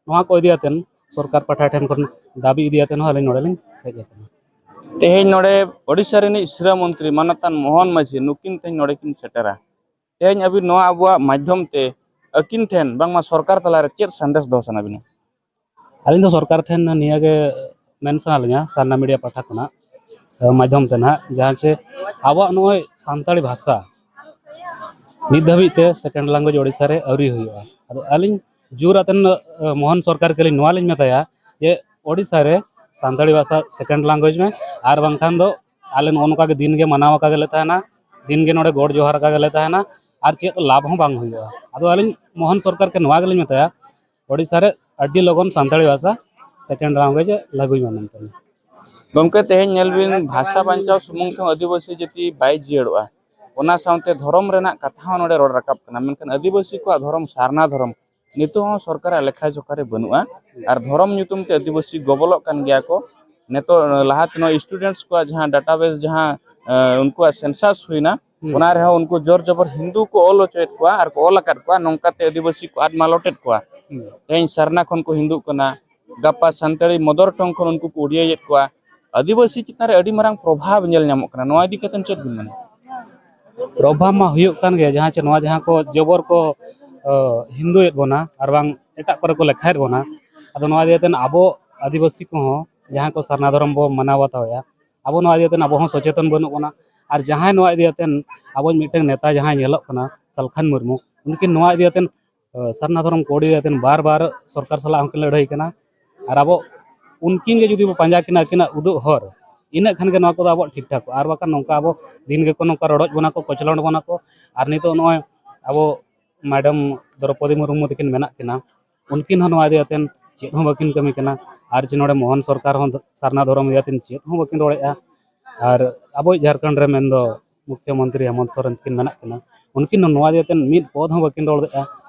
ᱱᱚᱣᱟ ᱠᱚ ᱤᱫᱤ ᱠᱟᱛᱮ ᱥᱚᱨᱠᱟᱨ ᱯᱟᱦᱴᱟ ᱴᱷᱮᱱ ᱠᱷᱚᱱ ᱫᱟᱹᱵᱤ ᱤᱫᱤ ᱠᱟᱛᱮ ᱦᱚᱸ ᱟᱹᱞᱤᱧ ᱱᱚᱰᱮ ᱞᱤᱧ ᱦᱮᱡ ᱟᱠᱟᱱᱟ᱾ ᱛᱮᱦᱮᱧ ᱱᱚᱰᱮ ᱳᱰᱤᱥᱟ ᱨᱤᱱᱤᱡ ᱥᱤᱨᱟᱹ ᱢᱚᱱᱛᱨᱤ ᱢᱟᱱᱚᱛᱟᱱ ᱢᱳᱦᱚᱱ ᱢᱟᱹᱡᱷᱤ, ᱱᱩᱠᱤᱱ ᱛᱮᱦᱮᱧ ᱱᱚᱰᱮ ᱠᱤᱱ ᱥᱮᱴᱮᱨᱟ᱾ ᱛᱮᱦᱮᱧ ᱟᱹᱵᱤᱱ ᱱᱚᱣᱟ ᱟᱵᱚᱣᱟᱜ ᱢᱟᱫᱽᱫᱷᱚᱢ ᱛᱮ ᱟᱹᱠᱤᱱ ᱴᱷᱮᱱ ᱵᱟᱝᱢᱟ ᱥᱚᱨᱠᱟᱨ ᱛᱟᱞᱟᱨᱮ ᱪᱮᱫ ᱥᱟᱸᱫᱮᱥ ᱫᱚᱦᱚ ᱥᱟᱱᱟ ᱵᱤᱱᱟ? ᱟᱹᱞᱤᱧ ᱫᱚ ᱥᱚᱨᱠᱟᱨ ᱴᱷᱮᱱ ᱱᱤᱭᱟᱹ ᱜᱮ ᱢᱮᱱ ᱥᱟᱱᱟ ᱞᱤᱧᱟ, ᱥᱟᱨᱱᱟ ᱢᱤᱰᱤᱭᱟ ᱯᱟᱦᱴᱟ ᱠᱷᱚᱱᱟᱜ, ᱢᱟᱫᱽᱫᱷᱚᱢ ᱛᱮ ᱱᱟᱦᱟᱜ, ᱡᱟᱦᱟᱸ ᱪᱮ ᱟᱵᱚᱣᱟᱜ ᱱᱚᱜᱼᱚᱭ ᱥᱟᱱᱛᱟᱲᱤ ᱵᱷᱟᱥᱟ ᱱᱤᱛ ᱫᱷᱟᱹᱵᱤᱡ ᱛᱮ second language ᱳᱰᱤᱥᱟ ᱨᱮ ᱟᱹᱣᱨᱤ ᱦᱩᱭᱩᱜᱼᱟ᱾ ᱟᱫᱚ ᱟᱹᱞᱤᱧ ᱡᱳᱨ ᱟᱛᱮᱱ, ᱟᱸ, ᱢᱳᱦᱚᱱ ᱥᱚᱨᱠᱟᱨ ᱠᱮ ᱞᱤᱧ ᱱᱚᱣᱟ ᱞᱤᱧ ᱢᱮᱛᱟᱭᱟ ᱡᱮ ᱳᱰᱤᱥᱟ ᱨᱮ ᱥᱟᱱᱛᱟᱲᱤ ᱵᱷᱟᱥᱟ second language ᱢᱮ, ᱟᱨ ᱵᱟᱝᱠᱷᱟᱱ ᱫᱚ ᱟᱞᱮ ᱱᱚᱜᱼᱚ ᱱᱚᱝᱠᱟ ᱜᱮ ᱫᱤᱱ ᱜᱮ ᱢᱟᱱᱟᱣ ᱟᱠᱟ ᱜᱮᱞᱮ ᱛᱟᱦᱮᱱᱟ, ᱫᱤᱱ ᱜᱮ ᱱᱚᱰᱮ ᱜᱚᱰ ᱡᱚᱦᱟᱨ ᱟᱠᱟ ᱜᱮᱞᱮ ᱛᱟᱦᱮᱱᱟ, ᱟᱨ ᱪᱮᱫ ᱞᱟᱵᱷ ᱦᱚᱸ ᱵᱟᱝ ᱦᱩᱭᱩᱜᱼᱟ᱾ ᱟᱫᱚ ᱟᱹᱞᱤᱧ ᱢᱳᱦᱚᱱ ᱥᱚᱨᱠᱟᱨ ᱠᱮ ᱱᱚᱣᱟ ᱜᱮᱞᱤᱧ ᱢᱮᱛᱟᱭᱟ, ᱳᱰᱤᱥᱟ ᱨᱮ ᱟᱹᱰᱤ ᱞᱚᱜᱚᱱ ᱥᱟᱱᱛᱟᱲᱤ ᱵᱷᱟᱥᱟ second language ᱞᱟᱹᱜᱩᱭ ᱢᱟ ᱢᱮᱱᱛᱮ᱾ ᱜᱚᱢᱠᱮ, ᱛᱮᱦᱮᱧ ᱧᱮᱞ ᱵᱤᱱ, ᱵᱷᱟᱥᱟ ᱵᱟᱧᱪᱟᱣ ᱥᱩᱢᱩᱝ ᱛᱮᱦᱚᱸ ᱟᱹᱫᱤᱵᱟᱹᱥᱤ ᱡᱟᱹᱛᱤ ᱵᱟᱭ ᱡᱤᱭᱟᱹᱲᱚᱜᱼᱟ, ᱚᱱᱟ ᱥᱟᱶᱛᱮ ᱫᱷᱚᱨᱚᱢ ᱨᱮᱱᱟᱜ ᱠᱟᱛᱷᱟ ᱦᱚᱸ ᱱᱚᱰᱮ ᱨᱚᱲ ᱨᱟᱠᱟᱵ ᱠᱟᱱᱟ, ᱢᱮᱱᱠᱷᱟᱱ ᱟᱹᱫᱤᱵᱟᱹᱥᱤ ᱠᱚᱣᱟᱜ ᱫᱷᱚᱨᱚᱢ ᱥᱟᱨᱱᱟ ᱫᱷᱚᱨᱚᱢ, ᱱᱤᱛᱚᱜ ᱦᱚᱸ ᱥᱚᱨᱠᱟᱨᱟᱜ ᱞᱮᱠᱷᱟ ᱡᱚᱠᱷᱟ ᱨᱮ ᱵᱟᱹᱱᱩᱜᱼᱟ᱾ ᱟᱨ ᱫᱷᱚᱨᱚᱢ ᱧᱩᱛᱩᱢ ᱛᱮ ᱟᱹᱫᱤᱵᱟᱹᱥᱤ ᱜᱚᱵᱚᱞᱚᱜ ᱠᱟᱱ ᱜᱮᱭᱟ ᱠᱚ᱾ ᱱᱤᱛᱚᱜ ᱞᱟᱦᱟ ᱛᱮ ᱱᱚᱣᱟ students ᱠᱚᱣᱟᱜ ᱡᱟᱦᱟᱸ database, ᱡᱟᱦᱟᱸ ᱮ, ᱩᱱᱠᱩᱣᱟᱜ census ᱦᱩᱭᱱᱟ, ᱦᱩᱸ᱾ ᱚᱱᱟ ᱨᱮᱦᱚᱸ ᱩᱱᱠᱩ ᱡᱳᱨ ᱡᱚᱵᱚᱨ ᱦᱤᱱᱫᱩ ᱠᱚ ᱚᱞ ᱦᱚᱪᱚᱭᱮᱫ ᱠᱚᱣᱟ ᱟᱨ ᱠᱚ ᱚᱞ ᱟᱠᱟᱫ ᱠᱚᱣᱟ, ᱱᱚᱝᱠᱟ ᱛᱮ ᱟᱹᱫᱤᱵᱟᱹᱥᱤ ᱠᱚ ᱟᱫ ᱢᱟᱞᱚᱴᱮᱫ ᱠᱚᱣᱟ᱾ ᱦᱩᱸ᱾ ᱛᱮᱦᱮᱧ ᱥᱟᱨᱱᱟ ᱠᱷᱚᱱ ᱠᱚ ᱦᱤᱱᱫᱩᱜ ᱠᱟᱱᱟ, ᱜᱟᱯᱟ ᱥᱟᱱᱛᱟᱲᱤ mother tongue ᱠᱷᱚᱱ ᱩᱱᱠᱩ ᱠᱚ ᱩᱰᱤᱭᱟᱹᱭᱮᱫ ᱠᱚᱣᱟ᱾ ᱟᱹᱫᱤᱵᱟᱹᱥᱤ ᱪᱮᱛᱟᱱ ᱨᱮ ᱟᱹᱰᱤ ᱢᱟᱨᱟᱝ ᱯᱨᱚᱵᱷᱟᱵᱽ ᱧᱮᱞ ᱧᱟᱢᱚᱜ ᱠᱟᱱᱟ᱾ ᱱᱚᱣᱟ ᱤᱫᱤ ᱠᱟᱛᱮ ᱪᱮᱫ ᱵᱤᱱ ᱢᱮᱱᱟ? ᱯᱨᱚᱵᱷᱟᱵᱽ ᱢᱟ ᱦᱩᱭᱩᱜ ᱠᱟᱱ ᱜᱮᱭᱟ, ᱡᱟᱦᱟᱸ ᱪᱮ ᱱᱚᱣᱟ ᱡᱟᱦᱟᱸ ᱠᱚ ᱡᱚᱵᱚᱨ ᱠᱚ, ᱚ, ᱦᱤᱱᱫᱩᱭᱮᱫ ᱵᱚᱱᱟ ᱟᱨ ᱵᱟᱝ ᱮᱴᱟᱜ ᱠᱚᱨᱮ ᱠᱚ ᱞᱮᱠᱷᱟᱭᱮᱫ ᱵᱚᱱᱟ᱾ ᱟᱫᱚ ᱱᱚᱣᱟ ᱤᱫᱤ ᱠᱟᱛᱮ ᱟᱵᱚ ᱟᱹᱫᱤᱵᱟᱹᱥᱤ ᱠᱚᱦᱚᱸ ᱡᱟᱦᱟᱸ ᱠᱚ ᱥᱟᱨᱱᱟ ᱫᱷᱚᱨᱚᱢ ᱵᱚ ᱢᱟᱱᱟᱣ ᱵᱟᱛᱟᱣᱮᱫᱼᱟ, ᱟᱵᱚ ᱱᱚᱣᱟ ᱤᱫᱤ ᱠᱟᱛᱮ ᱟᱵᱚ ᱦᱚᱸ ᱥᱚᱪᱮᱛᱚᱱ ᱵᱟᱹᱱᱩᱜ ᱵᱚᱱᱟ᱾ ᱟᱨ ᱡᱟᱦᱟᱸᱭ ᱱᱚᱣᱟ ᱤᱫᱤ ᱠᱟᱛᱮ ᱟᱵᱚ ᱢᱤᱫᱴᱟᱝ ᱱᱮᱛᱟ ᱡᱟᱦᱟᱸᱭ ᱧᱮᱞᱚᱜ ᱠᱟᱱᱟ ᱥᱟᱞᱠᱷᱟᱱ ᱢᱩᱨᱢᱩ, ᱩᱱᱠᱤᱱ ᱱᱚᱣᱟ ᱤᱫᱤ ᱠᱟᱛᱮ ᱥᱟᱨᱱᱟ ᱫᱷᱚᱨᱚᱢ code ᱤᱫᱤ ᱠᱟᱛᱮ ᱵᱟᱨ ᱵᱟᱨ ᱥᱚᱨᱠᱟᱨ ᱥᱟᱞᱟᱜ ᱦᱚᱸᱠᱤᱱ ᱞᱟᱹᱲᱦᱟᱹᱭ ᱠᱟᱱᱟ᱾ ᱟᱨ ᱟᱵᱚ ᱩᱱᱠᱤᱱ ᱜᱮ ᱡᱩᱫᱤ ᱵᱚ ᱯᱟᱸᱡᱟ ᱠᱤᱱᱟ ᱟᱹᱠᱤᱱᱟᱜ ᱩᱫᱩᱜ ᱦᱚᱨ, ᱤᱱᱟᱹᱜ ᱠᱷᱟᱱ ᱜᱮ ᱱᱚᱣᱟ ᱠᱚᱫᱚ ᱟᱵᱚᱣᱟᱜ ᱴᱷᱤᱠ ᱴᱷᱟᱠᱚᱜᱼᱟ᱾ ᱟᱨ ᱵᱟᱠᱷᱟᱱ ᱱᱚᱝᱠᱟ ᱟᱵᱚ ᱫᱤᱱ ᱜᱮᱠᱚ ᱱᱚᱝᱠᱟ ᱨᱚᱰᱚᱡ ᱵᱚᱱᱟ ᱠᱚ, ᱠᱚᱪᱞᱚᱱ ᱵᱚᱱᱟ ᱠᱚ᱾ ᱟᱨ ᱱᱤᱛᱚᱜ ᱱᱚᱜᱼᱚᱭ ᱟᱵᱚ madam ᱫᱨᱚᱯᱚᱫᱤ ᱢᱩᱨᱢᱩ ᱛᱟᱹᱠᱤᱱ ᱢᱮᱱᱟᱜ ᱠᱤᱱᱟ, ᱩᱱᱠᱤᱱ ᱦᱚᱸ ᱱᱚᱣᱟ ᱤᱫᱤ ᱠᱟᱛᱮ ᱪᱮᱫ ᱦᱚᱸ ᱵᱟᱹᱠᱤᱱ ᱠᱟᱹᱢᱤ ᱠᱟᱱᱟ᱾ ᱟᱨ ᱡᱮ ᱱᱚᱰᱮ ᱢᱳᱦᱚᱱ ᱥᱚᱨᱠᱟᱨ ᱦᱚᱸ ᱥᱟᱨᱱᱟ ᱫᱷᱚᱨᱚᱢ ᱤᱫᱤ ᱠᱟᱛᱮ ᱪᱮᱫ ᱦᱚᱸ ᱵᱟᱹᱠᱤᱱ ᱨᱚᱲᱮᱫᱼᱟ᱾ ᱟᱨ ᱟᱵᱚᱭᱤᱡ ᱡᱷᱟᱲᱠᱷᱚᱸᱰ ᱨᱮ ᱢᱮᱱᱫᱚ ᱢᱩᱠᱷᱭᱚ ᱢᱚᱱᱛᱨᱤ ᱦᱮᱢᱚᱱᱛ ᱥᱚᱨᱮᱱ ᱛᱟᱹᱠᱤᱱ ᱢᱮᱱᱟᱜ ᱠᱤᱱᱟ, ᱩᱱᱠᱤᱱ ᱦᱚᱸ ᱱᱚᱣᱟ ᱤᱫᱤ ᱠᱟᱛᱮ ᱢᱤᱫ ᱯᱚᱫ ᱦᱚᱸ ᱵᱟᱹᱠᱤᱱ ᱨᱚᱲ ᱞᱮᱫᱼᱟ᱾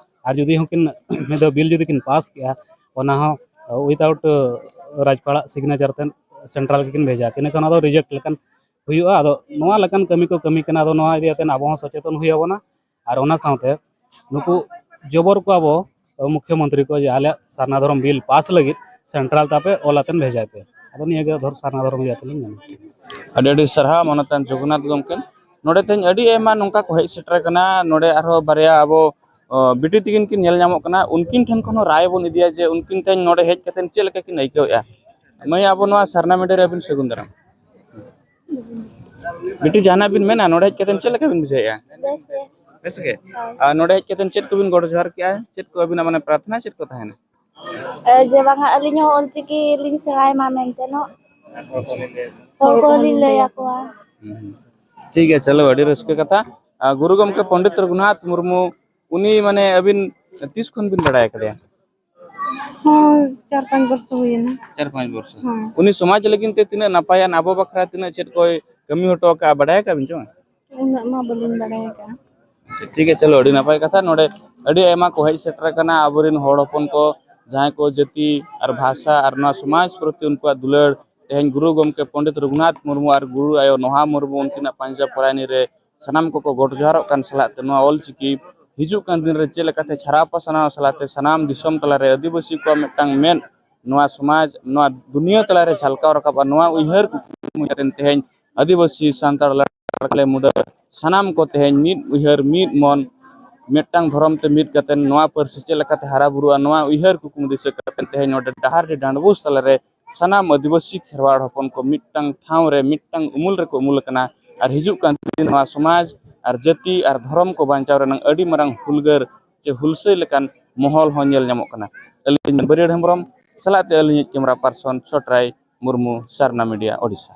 ᱟᱨ ᱡᱩᱫᱤ ᱦᱚᱸᱠᱤᱱ ᱢᱤᱫ ᱫᱷᱟᱣ ᱵᱤᱞ ᱡᱩᱫᱤ ᱠᱤᱱ ᱯᱟᱥ ᱠᱮᱜᱼᱟ, ᱚᱱᱟ ᱦᱚᱸ without ᱨᱟᱡᱽᱯᱟᱲᱟᱜ signature ᱛᱮ ᱥᱮᱱᱴᱨᱟᱞ ᱜᱮᱠᱤᱱ ᱵᱷᱮᱡᱟ ᱠᱤᱱᱟ, ᱮᱱᱠᱷᱟᱱ ᱚᱱᱟ ᱫᱚ ᱨᱤᱡᱮᱠᱴ ᱞᱮᱠᱟᱱ ᱦᱩᱭᱩᱜᱼᱟ᱾ ᱟᱫᱚ ᱱᱚᱣᱟ ᱞᱮᱠᱟᱱ ᱠᱟᱹᱢᱤ ᱠᱚ ᱠᱟᱹᱢᱤ ᱠᱟᱱᱟ᱾ ᱟᱫᱚ ᱱᱚᱣᱟ ᱤᱫᱤ ᱠᱟᱛᱮ ᱟᱵᱚ ᱦᱚᱸ ᱥᱚᱪᱮᱛᱚᱱ ᱦᱩᱭ ᱟᱵᱚᱱᱟ᱾ ᱟᱨ ᱚᱱᱟ ᱥᱟᱶᱛᱮ ᱱᱩᱠᱩ ᱡᱚᱵᱚᱨ ᱠᱚ ᱟᱵᱚ ᱢᱩᱠᱷᱭᱚ ᱢᱚᱱᱛᱨᱤ ᱠᱚ ᱡᱮ ᱟᱞᱮᱭᱟᱜ ᱥᱟᱨᱱᱟ ᱫᱷᱚᱨᱚᱢ ᱵᱤᱞ ᱯᱟᱥ ᱞᱟᱹᱜᱤᱫ ᱥᱮᱱᱴᱨᱟᱞ ᱛᱟᱯᱮ ᱚᱞ ᱟᱛᱮᱱ ᱵᱷᱮᱡᱟᱭ ᱯᱮ᱾ ᱟᱫᱚ ᱱᱤᱭᱟᱹ ᱜᱮ ᱫᱷᱚᱨ ᱥᱟᱨᱱᱟ ᱫᱷᱚᱨᱚᱢ ᱤᱫᱤ ᱠᱟᱛᱮ ᱞᱤᱧ ᱢᱮᱱᱟ᱾ ᱟᱹᱰᱤ ᱟᱹᱰᱤ ᱥᱟᱨᱦᱟᱣ ᱢᱟᱱᱚᱛᱟᱱ ᱡᱚᱜᱚᱱᱱᱟᱛᱷ ᱜᱚᱢᱠᱮ᱾ ᱱᱚᱰᱮ ᱛᱮᱦᱮᱧ ᱟᱹᱰᱤ ᱟᱭᱢᱟ ᱱᱚᱝᱠᱟ ᱠᱚ ᱦᱮᱡ ᱥᱮᱴᱮᱨ ᱟᱠᱟᱱᱟ᱾ ᱱᱚᱰᱮ ᱟᱨᱦᱚᱸ ᱵᱟᱨᱭᱟ ᱟᱵᱚ, ᱚ, ᱵᱤᱴᱤ ᱛᱤᱠᱤᱱ ᱠᱤᱱ ᱧᱮᱞ ᱧᱟᱢᱚᱜ ᱠᱟᱱᱟ᱾ ᱩᱱᱠᱤᱱ ᱴᱷᱮᱱ ᱠᱷᱚᱱ ᱦᱚᱸ ᱨᱟᱭ ᱵᱚᱱ ᱤᱫᱤᱭᱟ ᱡᱮ ᱩᱱᱠᱤᱱ ᱛᱮᱦᱮᱧ ᱱᱚᱰᱮ ᱦᱮᱡ ᱠᱟᱛᱮ ᱪᱮᱫ ᱞᱮᱠᱟ ᱠᱤᱱ ᱟᱹᱭᱠᱟᱹᱣᱮᱫᱼᱟ᱾ ᱢᱟᱹᱭ, ᱟᱵᱚ ᱱᱚᱣᱟ ᱥᱟᱨᱱᱟ ᱢᱤᱰᱤᱭᱟ ᱨᱮ ᱟᱹᱵᱤᱱ ᱥᱟᱹᱜᱩᱱ ᱫᱟᱨᱟᱢ᱾ ᱵᱤᱴᱤ, ᱡᱟᱦᱟᱱᱟᱜ ᱵᱤᱱ ᱢᱮᱱᱟ? ᱱᱚᱰᱮ ᱦᱮᱡ ᱠᱟᱛᱮ ᱪᱮᱫ ᱞᱮᱠᱟ ᱵᱤᱱ ᱵᱩᱡᱷᱟᱹᱣᱮᱫᱼᱟ? ᱵᱮᱥ ᱜᱮ᱾ ᱵᱮᱥ ᱜᱮ? ᱦᱳᱭ᱾ ᱟᱨ ᱱᱚᱰᱮ ᱦᱮᱡ ᱠᱟᱛᱮ ᱪᱮᱫ ᱠᱚᱵᱤᱱ ᱜᱚᱰ ᱡᱚᱦᱟᱨ ᱠᱮᱜᱼᱟ? ᱪᱮᱫ ᱠᱚ ᱟᱹᱵᱤᱱᱟᱜ ᱢᱟᱱᱮ ᱯᱨᱟᱨᱛᱷᱱᱟ ᱪᱮᱫ ᱠᱚ ᱛᱟᱦᱮᱱᱟ? ᱮ, ᱡᱮ ᱵᱟᱝᱟ ᱟᱹᱞᱤᱧ ᱦᱚᱸ ᱚᱞᱪᱤᱠᱤ ᱞᱤᱧ ᱥᱮᱬᱟᱭ ᱢᱟ ᱢᱮᱱᱛᱮ ᱱᱚᱜ᱾ ᱦᱚᱲ ᱠᱚᱦᱚᱸ ᱞᱤᱧ ᱞᱟᱹᱭ ᱟᱠᱚᱣᱟ᱾ ᱦᱩᱸ᱾ ᱴᱷᱤᱠ ᱜᱮᱭᱟ, ᱪᱚᱞᱚ, ᱟᱹᱰᱤ ᱨᱟᱹᱥᱠᱟᱹ ᱠᱟᱛᱷᱟ᱾ ᱟᱨ ᱜᱩᱨᱩ ᱜᱚᱢᱠᱮ ᱯᱚᱱᱰᱤᱛ ᱨᱚᱜᱷᱩᱱᱟᱛᱷ ᱢᱩᱨᱢᱩ, ᱩᱱᱤ ᱢᱟᱱᱮ ᱟᱹᱵᱤᱱ ᱛᱤᱥ ᱠᱷᱚᱱ ᱵᱤᱱ ᱵᱟᱲᱟᱭ ᱟᱠᱟᱫᱮᱭᱟ? ᱦᱚᱸ, ᱪᱟᱨ ᱯᱟᱸᱪ ᱵᱚᱨᱥᱚ ᱦᱩᱭᱮᱱᱟ᱾ ᱪᱟᱨ ᱯᱟᱸᱪ ᱵᱚᱨᱥᱚ᱾ ᱦᱮᱸ᱾ ᱩᱱᱤ ᱥᱚᱢᱟᱡᱽ ᱞᱟᱹᱜᱤᱫ ᱛᱮ ᱛᱤᱱᱟᱹᱜ ᱱᱟᱯᱟᱭᱟᱱ, ᱟᱵᱚ ᱵᱟᱠᱷᱨᱟ ᱛᱤᱱᱟᱹᱜ ᱪᱮᱫ ᱠᱚᱭ ᱠᱟᱹᱢᱤ ᱦᱚᱴᱚ ᱟᱠᱟᱫᱼᱟ, ᱵᱟᱰᱟᱭ ᱟᱠᱟᱫ ᱵᱤᱱ ᱪᱚᱝ? ᱩᱱᱟᱹᱜ ᱢᱟ ᱵᱟᱹᱞᱤᱧ ᱵᱟᱲᱟᱭ ᱟᱠᱟᱫᱼᱟ᱾ ᱴᱷᱤᱠ ᱜᱮᱭᱟ, ᱪᱚᱞᱚ, ᱟᱹᱰᱤ ᱱᱟᱯᱟᱭ ᱠᱟᱛᱷᱟ᱾ ᱱᱚᱰᱮ ᱟᱹᱰᱤ ᱟᱭᱢᱟ ᱠᱚ ᱦᱮᱡ ᱥᱮᱴᱮᱨ ᱟᱠᱟᱱᱟ, ᱟᱵᱚᱨᱮᱱ ᱦᱚᱲ ᱦᱚᱯᱚᱱ ᱠᱚ, ᱡᱟᱦᱟᱸᱭ ᱠᱚ ᱡᱟᱹᱛᱤ ᱟᱨ ᱵᱷᱟᱥᱟ ᱟᱨ ᱱᱚᱣᱟ ᱥᱚᱢᱟᱡᱽ ᱯᱨᱚᱛᱤ ᱩᱱᱠᱩᱣᱟᱜ ᱫᱩᱞᱟᱹᱲ᱾ ᱛᱮᱦᱮᱧ ᱜᱩᱨᱩ ᱜᱚᱢᱠᱮ ᱯᱚᱱᱰᱤᱛ ᱨᱚᱜᱷᱩᱱᱟᱛᱷ ᱢᱩᱨᱢᱩ ᱟᱨ ᱜᱩᱨᱩ ᱟᱭᱳ ᱱᱚᱦᱟ ᱢᱩᱨᱢᱩ ᱩᱱᱠᱤᱱᱟᱜ ᱯᱟᱸᱡᱟ ᱯᱚᱨᱟᱭᱱᱤ ᱨᱮ ᱥᱟᱱᱟᱢ ᱠᱚᱠᱚ ᱜᱚᱰ ᱡᱚᱦᱟᱨᱚᱜ ᱠᱟᱱ ᱥᱟᱞᱟᱜ ᱛᱮ ᱱᱚᱣᱟ ᱚᱞᱪᱤᱠᱤ ᱦᱤᱡᱩᱜ ᱠᱟᱱ ᱫᱤᱱ ᱨᱮ ᱪᱮᱫ ᱞᱮᱠᱟᱛᱮ ᱪᱷᱟᱨᱟᱣ ᱯᱟᱥᱱᱟᱣ ᱥᱟᱞᱟᱜ ᱛᱮ ᱥᱟᱱᱟᱢ ᱫᱤᱥᱚᱢ ᱛᱟᱞᱟᱨᱮ ᱟᱹᱫᱤᱵᱟᱹᱥᱤ ᱠᱚᱣᱟᱜ ᱢᱤᱫᱴᱟᱝ ᱢᱮᱫ ᱱᱚᱣᱟ ᱥᱚᱢᱟᱡᱽ, ᱱᱚᱣᱟ ᱫᱩᱱᱤᱭᱟᱹ ᱛᱟᱞᱟᱨᱮ ᱡᱷᱟᱞᱠᱟᱣ ᱨᱟᱠᱟᱵᱼᱟ, ᱱᱚᱣᱟ ᱩᱭᱦᱟᱹᱨ ᱠᱩᱠᱢᱩ ᱠᱟᱛᱮ ᱛᱮᱦᱮᱧ ᱟᱹᱫᱤᱵᱟᱹᱥᱤ ᱥᱟᱱᱛᱟᱲ ᱞᱟᱲᱠᱟ ᱞᱮ ᱢᱩᱰᱟᱹ ᱥᱟᱱᱟᱢ ᱠᱚ ᱛᱮᱦᱮᱧ ᱢᱤᱫ ᱩᱭᱦᱟᱹᱨ, ᱢᱤᱫ ᱢᱚᱱ, ᱢᱤᱫᱴᱟᱝ ᱫᱷᱚᱨᱚᱢ ᱛᱮ ᱢᱤᱫ ᱠᱟᱛᱮ ᱱᱚᱣᱟ ᱯᱟᱹᱨᱥᱤ ᱪᱮᱫ ᱞᱮᱠᱟᱛᱮ ᱦᱟᱨᱟ ᱵᱩᱨᱩᱜᱼᱟ, ᱱᱚᱣᱟ ᱩᱭᱦᱟᱹᱨ ᱠᱩᱠᱢᱩ ᱫᱤᱥᱟᱹ ᱠᱟᱛᱮ ᱛᱮᱦᱮᱧ ᱱᱚᱰᱮ ᱰᱟᱦᱟᱨᱰᱤ ᱰᱟᱸᱰᱵᱳᱥ ᱛᱟᱞᱟᱨᱮ ᱥᱟᱱᱟᱢ ᱟᱹᱫᱤᱵᱟᱹᱥᱤ ᱠᱷᱮᱨᱣᱟᱲ ᱦᱚᱯᱚᱱ ᱠᱚ ᱢᱤᱫᱴᱟᱝ ᱴᱷᱟᱶ ᱨᱮ, ᱢᱤᱫᱴᱟᱝ ᱩᱢᱩᱞ ᱨᱮᱠᱚ ᱩᱢᱩᱞ ᱟᱠᱟᱱᱟ᱾ ᱟᱨ ᱦᱤᱡᱩᱜ ᱠᱟᱱ ᱫᱤᱱ ᱱᱚᱣᱟ ᱥᱚᱢᱟᱡᱽ ᱟᱨ ᱡᱟᱹᱛᱤ ᱟᱨ ᱫᱷᱚᱨᱚᱢ ᱠᱚ ᱵᱟᱧᱪᱟᱣ ᱨᱮᱱᱟᱜ ᱟᱹᱰᱤ ᱢᱟᱨᱟᱝ ᱦᱩᱞᱜᱟᱹᱨ ᱪᱮ ᱦᱩᱞᱥᱟᱹᱭ ᱞᱮᱠᱟᱱ ᱢᱚᱦᱚᱞ ᱦᱚᱸ ᱧᱮᱞ ᱧᱟᱢᱚᱜ ᱠᱟᱱᱟ᱾ ᱟᱹᱞᱤᱧ ᱵᱟᱹᱨᱭᱟᱹᱲ ᱦᱮᱢᱵᱨᱚᱢ ᱥᱟᱞᱟᱜ ᱛᱮ ᱟᱹᱞᱤᱧᱤᱡ ᱠᱮᱢᱨᱟ ᱯᱟᱨᱥᱚᱱ ᱪᱷᱚᱴᱨᱟᱭ ᱢᱩᱨᱢᱩ, ᱥᱟᱨᱱᱟ ᱢᱤᱰᱤᱭᱟ, ᱳᱰᱤᱥᱟ᱾